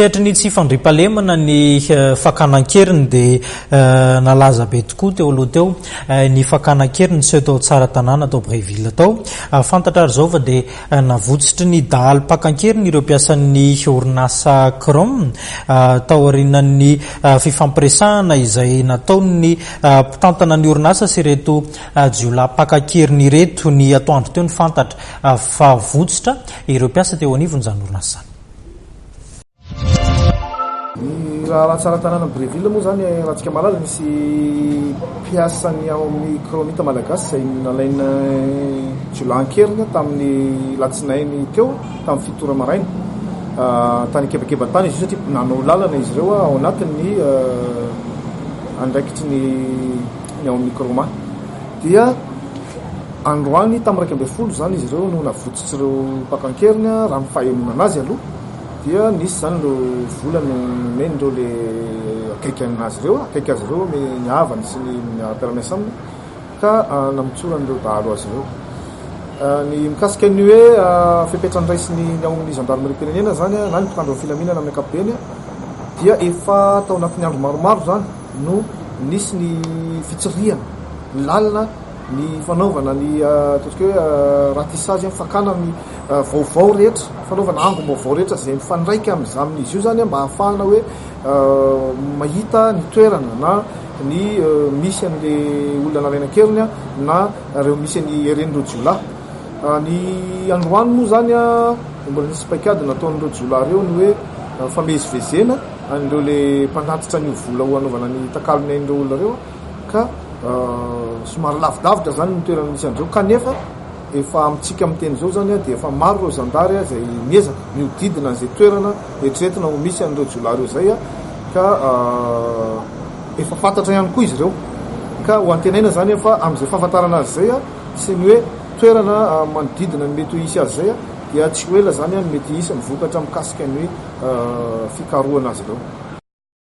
Sehatry ny tsy fandriampahalemana ny fakana an-keriny dia nalaza be tokoa teo aloha teo ny fakana an-keriny niseho tao Tsaratanàna tao Bréville tao. Fantatra ary izao fa dia navotsotry ny dahalo mpaka an-keriny ireo mpiasan'ny orinasa Chrome taorian'ny fifampiresahana izay nataon'ny mpitantana ny orinasa sy ireto jiolahy mpaka an-keriny ireto. Ny atoandro teo no fantatra fa votsotra ireo mpiasa teo anivon'izany orinasa izany. Ny raharaha Tsaratanàna Bréville moa izany raha antsika mahalala nisy mpiasan'ny ao amin'ny Chromite Malagasy izay nalaina jiolahy an-keriny tamin'ny latsinainy teo tamin'ny 7 ora maraina. Tany Kebakeba tany izy io satria nanao lalana izy ireo ao anatin'ny andraikitry ny ny ao amin'ny Chroma. Dia androany tamin'ny 11 izany izy ireo no navotsotr'ireo mpaka an-keriny raha ny fahenonana azy aloha. Dia nisy izany ireo vola nomen'ireo le akaiky azy ireo, akaiky azy ireo ny havany sy ny mpiara-miasa aminy ka namotsoran'ireo dahalo azy ireo. Ny mikasika ny hoe fepetra noraisin'ny ny ao amin'ny zandarimariam-pirenena izany na ny mpitandro ny filaminana amin'ny ankapobeny dia efa tao anatin'ny andro maromaro izany no nisy ny fitsirihana lalina ny fanaovana ny ataontsika hoe ratissage, fakana ny vaovao rehetra, fanaovana angom-baovao rehetra izay mifandraika amin'izy amin'izy io izany mba hahafahana hoe mahita ny toerana na ny misy an'le olona nalaina an-keriny na ireo misy an'ny heren'ireo jiolahy. Ny androany moa izany mbola nisy paikady nataon'ireo jiolahy ireo ny hoe famezivezena an'ireo le mpanatitra an'io vola ho hanaovana ny takalon'ny ain'ireo olona ireo. ka somary lavidavitra zany ny toerana misy an'izao kanefa efa amintsika miteny izao zany dia efa maro ireo zandary izay miezaka mihodidina an'izay toerana eritreretina ho misy an'ireo jiolahy ireo izay ka efa fantatra ihany koa izy ireo ka ho antenaina zany fa amin'izay fahafantarana azy izay sy ny hoe toerana manodidina ny mety ho hisy azy izay dia tsy ho ela zany ny mety hisy ny vokatra mikasika ny hoe fikarohana azy ireo.